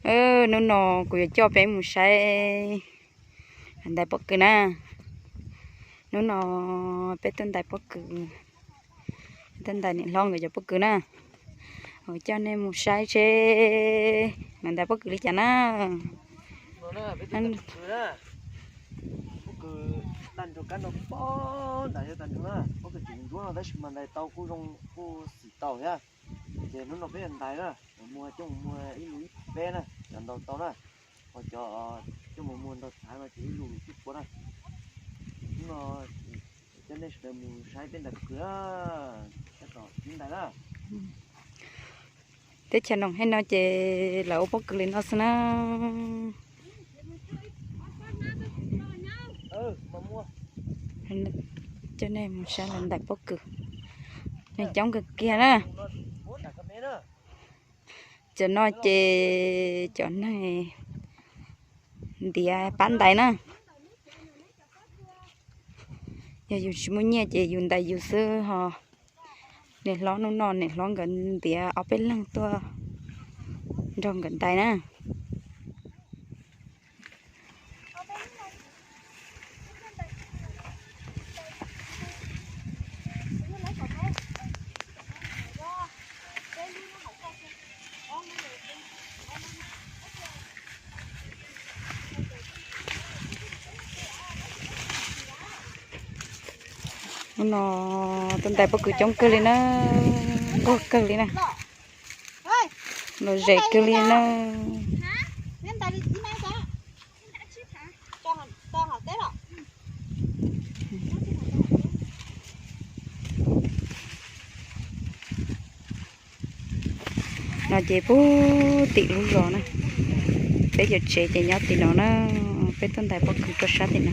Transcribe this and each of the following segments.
Hnub no kuv yuav coj peb mus saib lawv ntais pob kws na. Hnub no peb tuaj ntais pob kws, tuaj ntais niam hlob nkawd cov pob kws na. Kuv coj nej mus saib seb lawv ntais pob kws li cas na. Pob kws tag nrho kab no pob ntais yog tag nrho na, pob kws tseem ntsuab no tab sis mas ntais tau kuj zoo kuj xim tau thiab. Ces hnub no peb yuav ntais na, muag coj mus muag ib lus ib peb na, cov ntau tau na, ho cov coj mus muag ntau txhav no ces ib lus cuaj pua na. Hnub no coj nej sawv daws mus saib peb ntais pob kws na, tab tom sib ntais na. Teb chaws Noom Hej no ces lawv ua pob kws li no xwb na. Coj nej mus saib lawv ntais pob kws, neeg coob kawg kiag na. Cov no ces cov neeg ntiav pab ntais na. Yog yus tsis muaj nyiaj ces yus ntais yus xwb ho. Niam hlob hnub no niam hlob nkawd ntiav ob peb leeg tuaj nrog nkawd ntais na. Hnub no tuaj ntais pob kws coob kawg li na, nquag kawg li na, los zem kawg li na. No ces puag tim lub zos na, peb cov tsev ces nyob tim no na, peb tuaj ntais pob kws rau sab tim no.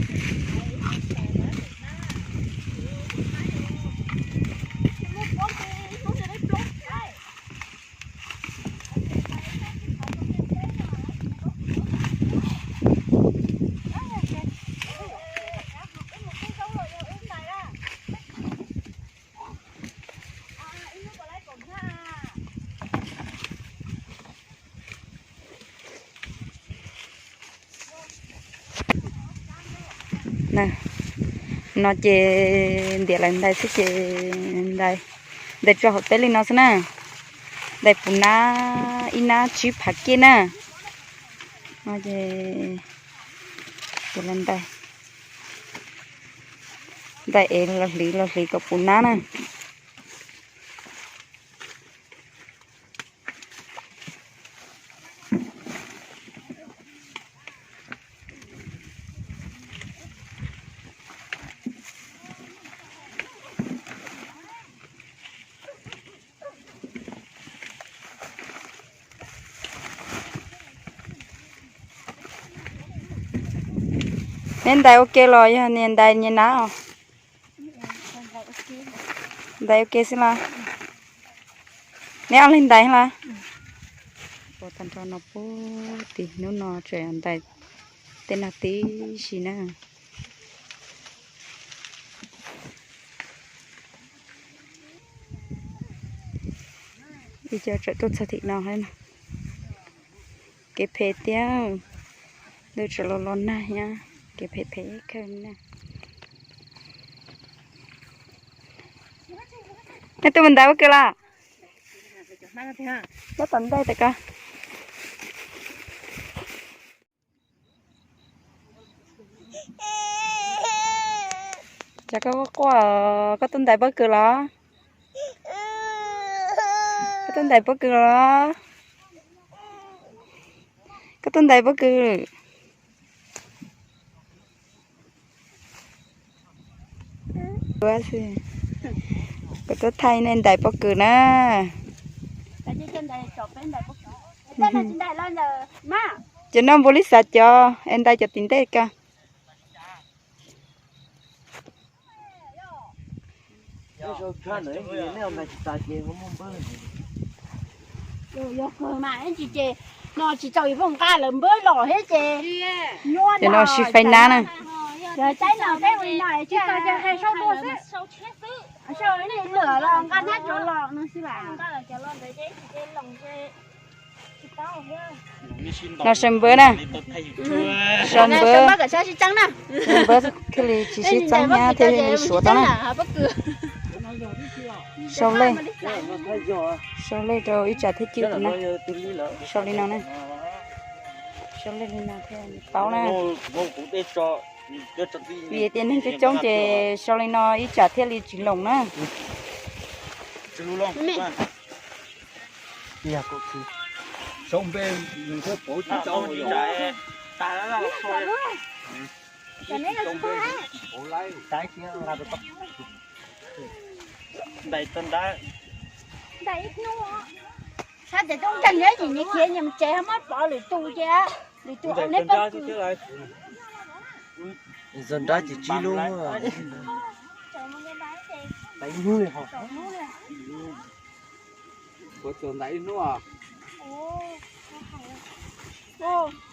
No ces ntiav lawv ntais xwb ces ntais, ntais tso hauv teb li no xwb na. Ntais puv nab ib nab tsib phav kiaj na. No ces lawv ntais, ntais es los hliv los hliv kom puv nab na. Neb ntais ua ke los yog niag ntais niag nab os? Ntais ua ke xwb los? Neb ob leeg ntais los? Ua tag nrho no puag tim hnub no tseem ntais tej no tib si na. Ib co tseem tuaj txog tim no, kev phem tiag, ntuj tseem los los nag thiab, kev phem phem kawg na. Nej tuaj mus ntais ua ke los? Tab tom ntais tas ko. Cas koj quaj quaj, koj tuaj ntais pob kws los? Koj tuaj ntais pob kws los? Koj tuaj ntais pob kws? Kuv tuaj thaij nej ntais pob kws na. Cov no npaum li xav cov es ntais cov tim ntej ko. Yog kawg mas tsis ces no tsis tau yus pheej nqa lawv npawb los thiab ces nyuaj. Cov no sib faib nab na. Tsaib no peb ua li no tsis tau ces hais sau dua xwb. Sau lwm los nqa hnab cov los no xwb las. No sau npawb na. Sau npawb, npawb thiaj li tsis sib txeeb thiab thiaj li suav tau na. Sau lej, sau lej rau ib tsam thiaj cwj tau na. Sau li no na. Sau lej li no thiaj paub na. Vim tias neeg coob coob ces sau li no ib tsam thiaj li tsis loos na. Sab tes rooj nkeeg thiab ces nyias khiav nyias mus tsev, ho muab pov lwm tus ces lwm tus neb pov kws. Zog nrab ces tsib lub. Ib hnub li ho. Kuv txog ntais ib hnub.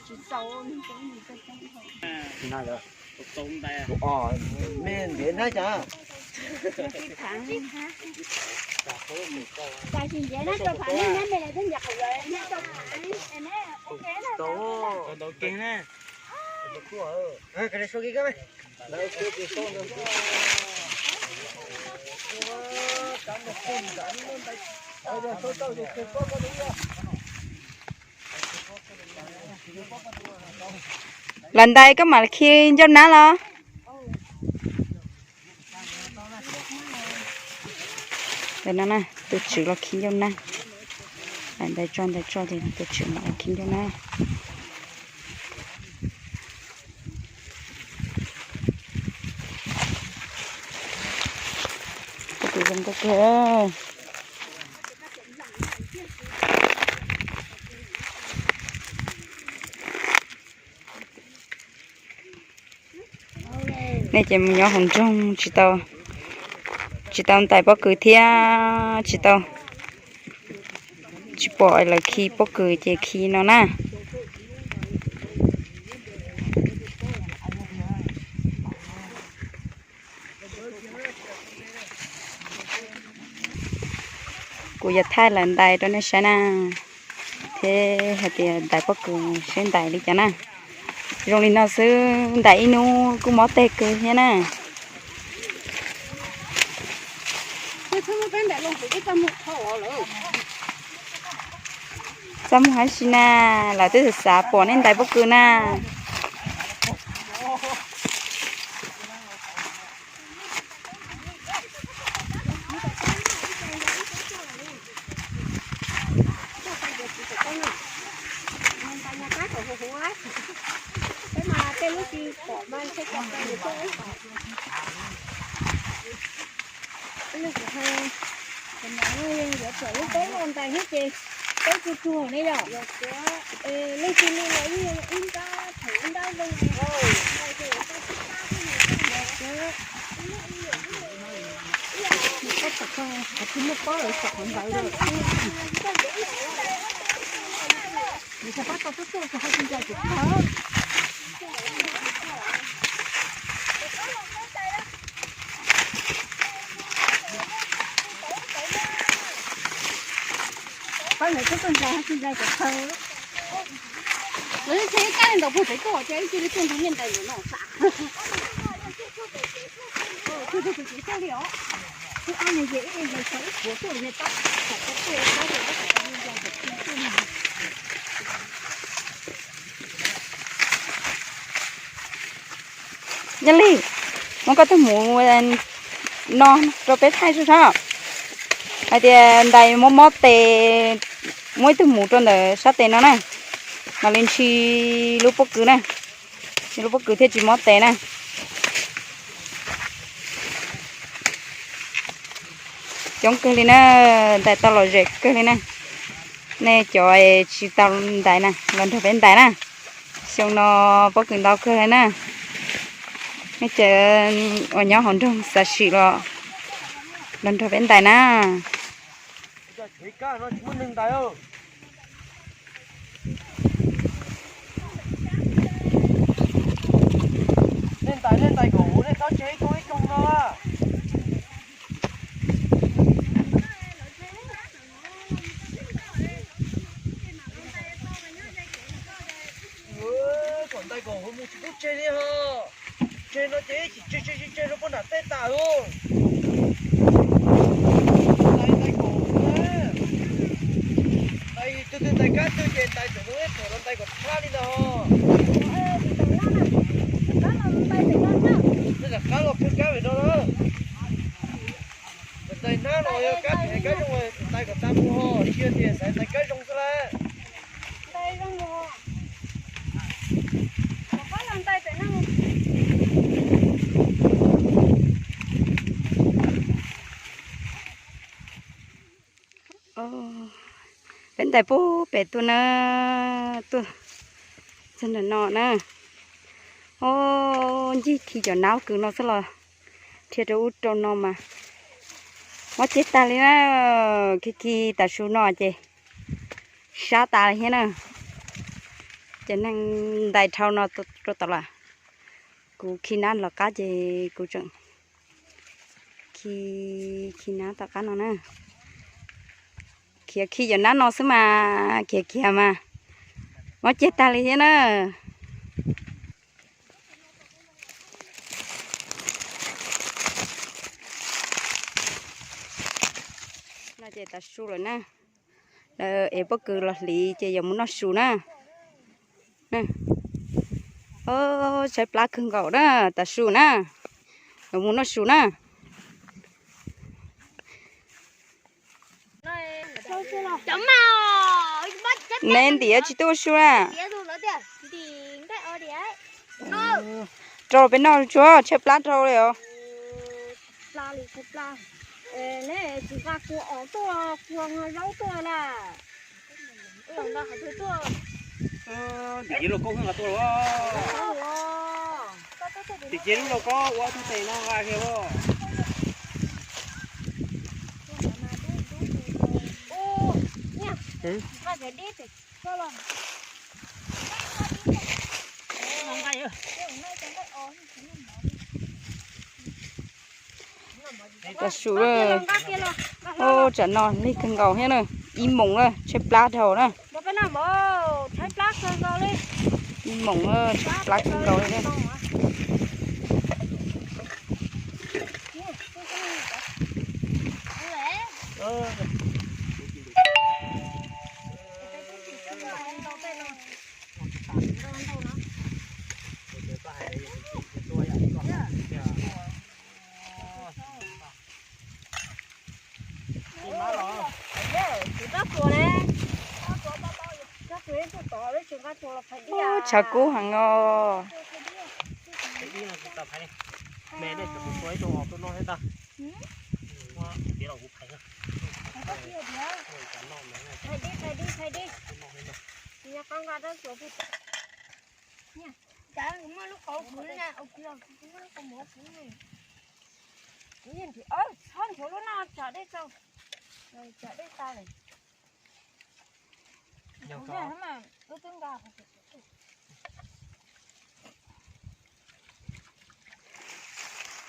Tsis tau. Me ntiav nab cas? Cas tsis ntiav nab rau pham nej nyob me la twb ntiav qhov yuav nab rau pham. Tau. Los ntais koj mam khi ncauj nab los. Ntawm no na, tus tswv los khi ncauj nab. Los ntais tso ntais tso ces tus tswv mam los khi ncauj nab. Pob kws zoo nkauj kawg. Nej ces mus nyob hauv nroog tsis tau, tsis tau ntais pob kws thiab tsis tau, tsis pom lawv khi pob kws ces khi no na. Kuv yuav thaij lawv ntais rau nej saib na, thiab hais tias ntais pob kws seb ntais li cas na. Zoo li no xwb ntais ib hnub kuj mob tes kawg thiab na. Txaj muag hab si na, lawv twb xav pom nej ntais pob kws na. Yuav tsum lub peb los ntais thiab ces peb tsuag tsuag ne yom. Leej twg li los yeej ib nrab theem ib nrab zoo. Pab ntawd tub tuaj ntais, tsis ntais kom khaws. Lawv tsheb kab li ntawd puag pem tuaj ces ib tug li tuaj nrog nej ntais ntawm no xav. Tug tug pem kev tuaj li os. Tug ob niag ces ib leeg ntais tau ib puas tuaj, yog tab tom tuaj tab tom tuaj. Yog li, muab koj tug muv no rau peb thaij seb hais tias ntais mob mob tes, muab ib tug muv rau ntawm sab tes no na, mam li ntshis lub pob kws na, ntshis lub pob kws thiaj tsis mob tes na. Coob kawg li na, ntais tau lom zem kawg li na. Nej cov tsis tau ntais na los nrog peb ntais na. Xyoo no pob kws ntau kawg li na. Nej cov uas nyob hauv nroog xav sim los los nrog peb ntais na. Nej ntais, nej ntais kom huv, nej txhob tseg ib koog ib koog no. Kaum mus tsis pub tseg li ho. Tseg no ces ib chim tseg tseg tseg tseg rau poj nram tej tas lawm. Ntais ntais kaum na. Ntais tus twg ntais kab twg ces ntais txawm tus ib txham los ntais kom tshab li ntag. Nej rov qab los kawg kab pem no na. Ntais nab los yog kab phem kab zoo, ntais kom tas mus ho, tsis yog tias xaiv ntais kab zoo xwb lawm. Peb ntais pub pem tuaj na, tuaj txog nram no na. Os, ncig khi cov nab kws no xwb los dhia rau ub rau no mas mob ceg tag li na. Khi khi tav su no ces sab tas li thiab na. Ces neeg ntais dhau no rau tom lawm. Kuv khi nab los qab ces kuv tseem khi, khi nab tom qab no na. Khiav khi cov nab no xwb mas khiav khiav mas mob ceg tag li thiab na. No ces tav su lawm na. Lawv ev pob kws los hliv ces yuav mus noj su na. Tshaib plab kawg nkaus na, tav su na. Yuav mus noj su na. Neb ntim tsis tuaj su na. Rau peb noj tsuag, tshaib plab dhau li os. Ntim cev lub kaub nqa tuaj los. Ntim cev lub kaub ua tug tes no nqa kiag os. Tav su, tsam no lig kawg nkaus thiab na, ib moos na, tshaib plab dhau na. Ib moos na, tshaib plab kawg nkaus li na. Tshav kub heev os.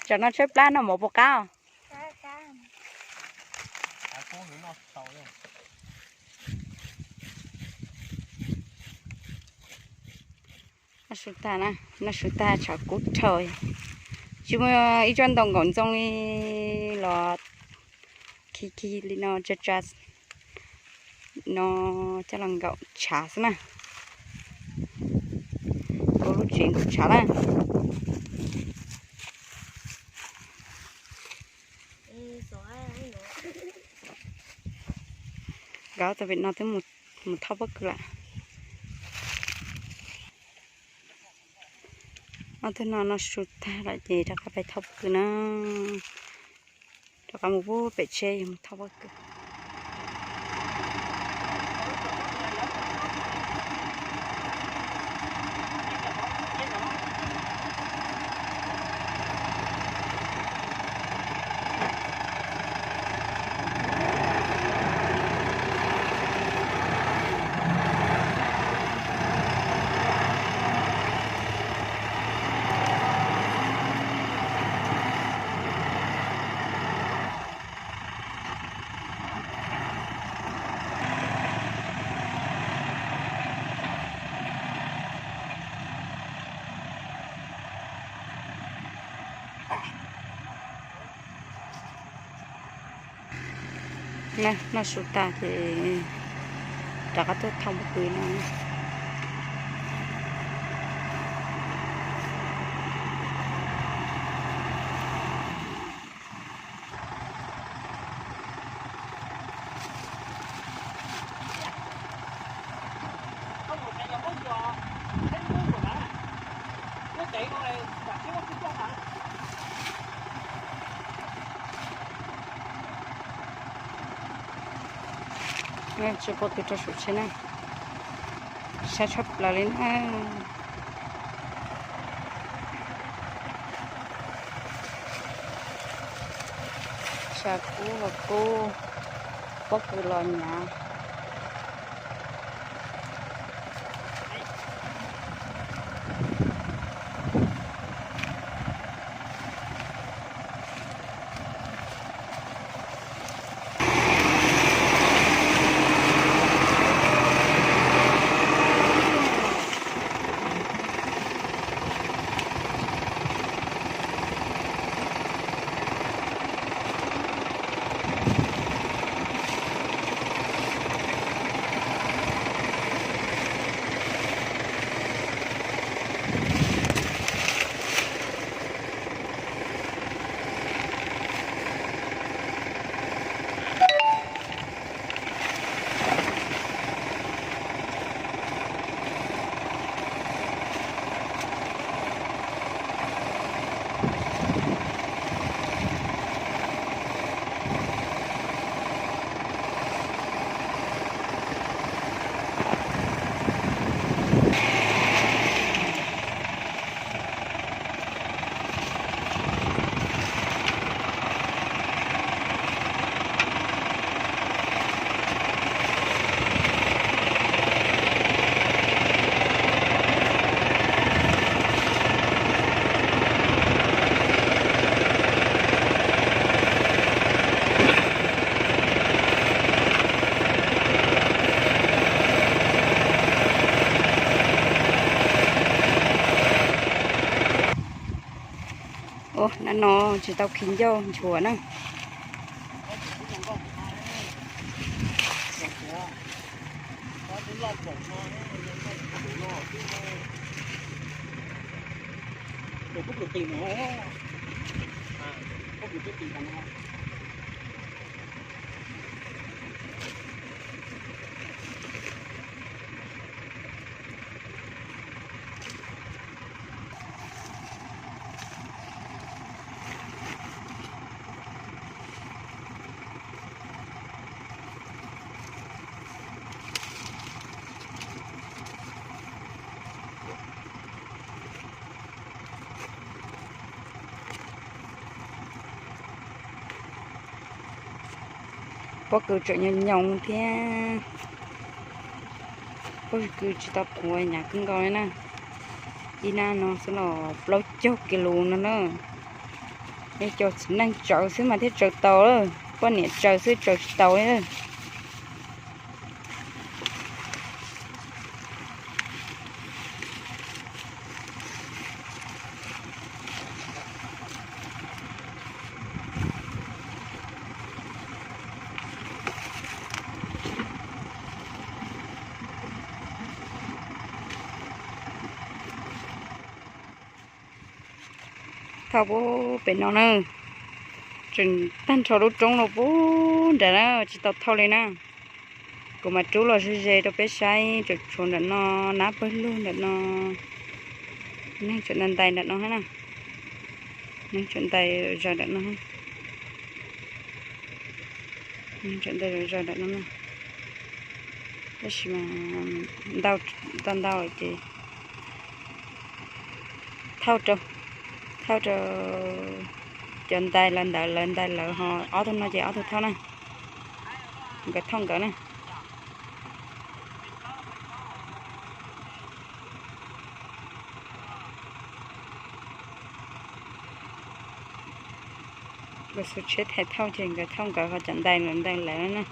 Tsam no tshaib plab noj mov puas qab? Noj su tag na, noj su tag tshav kub dhau. Tsis muaj ib tsob ntoo nkaum ntxoo li los khi khi li no tsa tsa no coj los nkaum tshav xwb na. Ua lub tsev nkaum tshav na. Nkawd tau pem no twb mus thauj pob kws lawm. Ob tug no noj su tag lawm ces rov qab pais thauj pob kws na. Rov qab mus pub pem tsheb yog mus thauj pob kws. Na, noj su tag ces rov qab tuaj thauj pob kws no. Tso pob kws rau saum tsheb na, sab tshaj plaws li na. Sab kub los kub, pob kws los hnyav. Ua, nab no tsis tau khi ncauj nchuav na. Pob kws tseem nyoos nyoos thiab. Pob kws tsis tau qhuav, hnyav kawg nkaus li na. Ib nab no xwb los plaub caug kis lus no na. Yog cov txiv neej tsaws xwb mas thiaj tsaws tau, poj niam tsaws xwb tsaws tsis tau li. Thauj pub pem no na, tseem tag nrho lub roob no pub nrad na, tsis tau thauj li na. Kuv mam rub los ze ze rau peb saib, tseem tshuav nram no, nab pawg lug nram no, neeg tseem ntais ntais nram no thiab na. Neeg tseem ntais zaws nram no, neeg tseem ntais zaws nram no na. Tab sis mas ntau, ntau ntau ces thauj rau, thauj rau cov ntais lawv ntawd, lawv ntais lawv ho ob tug no ces ob tug thauj na. Nkawd thauj nkawd na. Nkawd xuas tsheb thauj ces nkawd thauj nkawd ho cov ntais lawv ntais lawv na.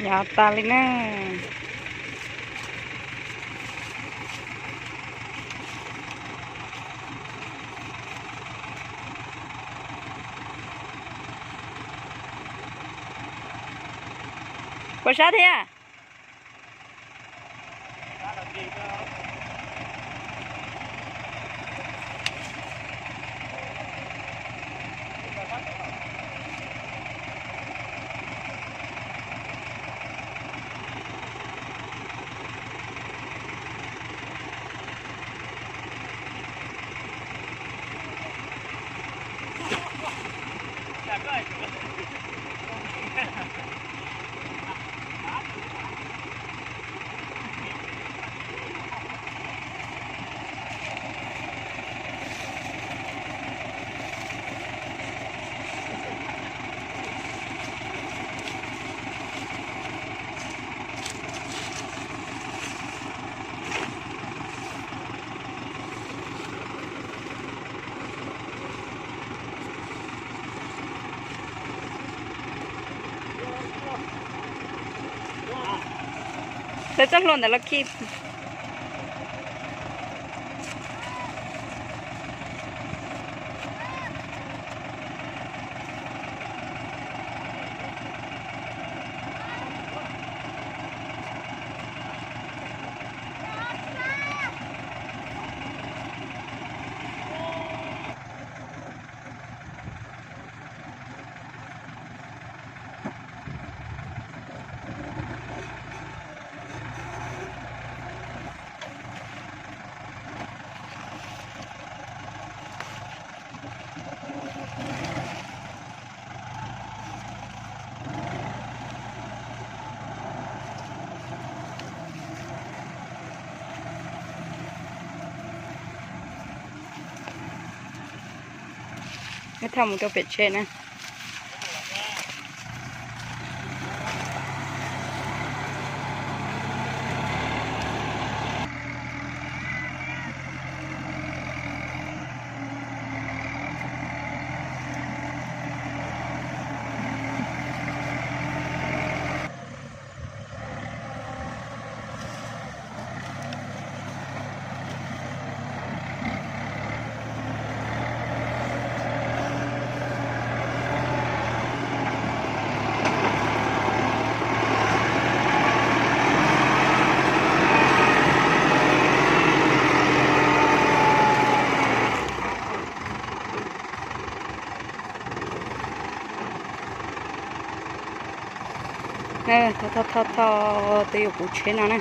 Yog tas li na. Puas sab thiab? Lawv txoj hlua ntawd los khi. Peb thauj mus rau pem tsev na. Thauj, thauj, thauj, thauj, twb yuav puv tsheb no na.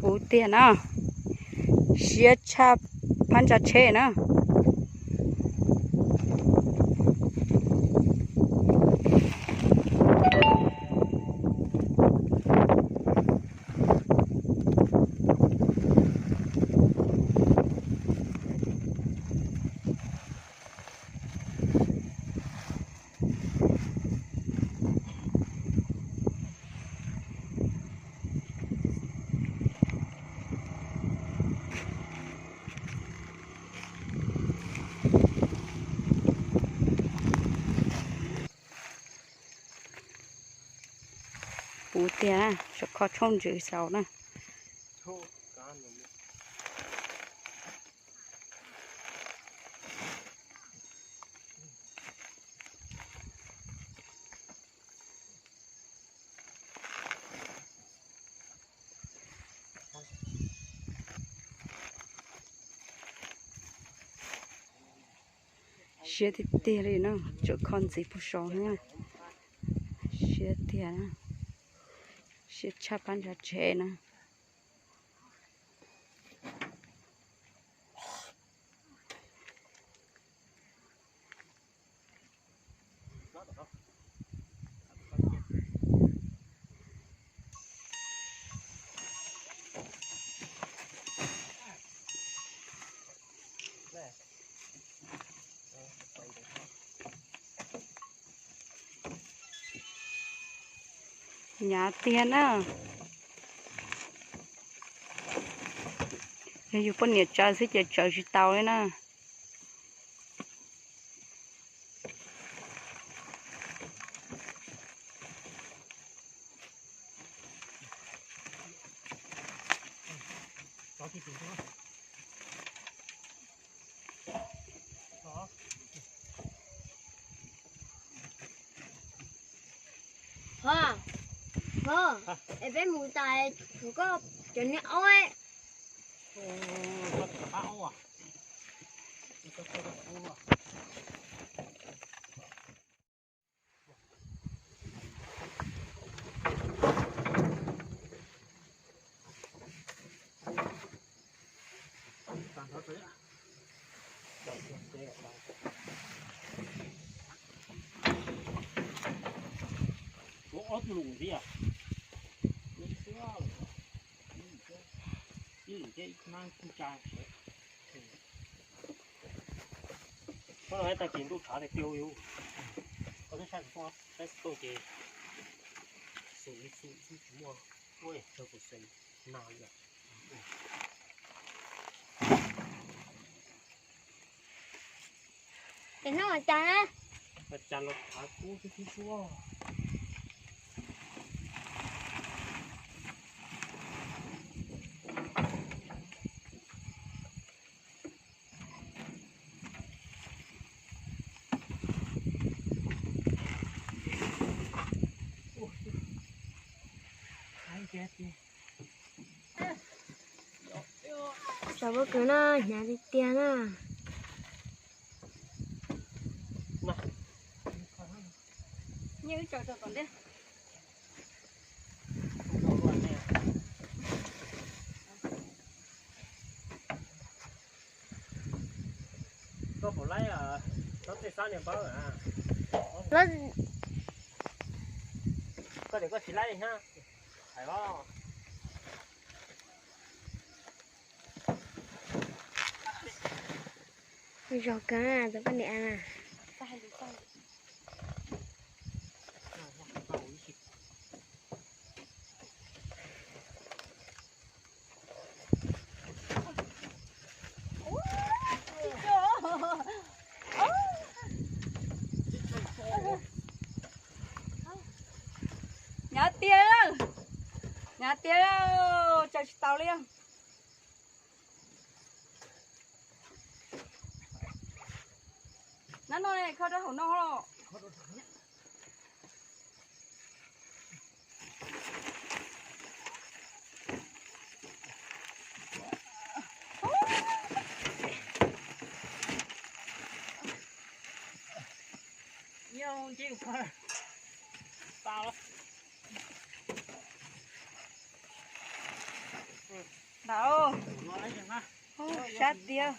Puv tiag na, siab tshaj phab ntsa tsheb na. Puv tiag, saum kho tshooj ntsws saud na. Siab tiag tiag li na, tseem kho ntxiv puag saud na. Siab tiag, siab tshaj phab ntsa tsheb na. Hnyav tiag na. Yog yus poj niam tsawv xwb ces tsawv tsis tau li na. Ho, ho, es peb mus tas, koj cov niag aub. Ob lus thiab, ib lus thiab ib lus thiab ib lus thiab ib lus thiab. Koj los tas ces ntuj tshav tiag tiag yus. Koj twb saib kuv saib xov tooj ces xum li xum xwb tsis muaj, ua li raug kuv xeem nag li. Ces hnub mas cas na? Mas cas los thov kub xwb xwb suab. Tsov pob kws na, hnyav tiag tiag na. Koj puas laib tsob tej xab niag npawb a? Koj tias koj tsis laib thiab. Hais os. Zog kawg cov poj niam na. Hnyav tiag, hnyav tiag, tsaws tsis tau li. Nab no ne, kho rau hauv no los. Ntau. Sab tiag.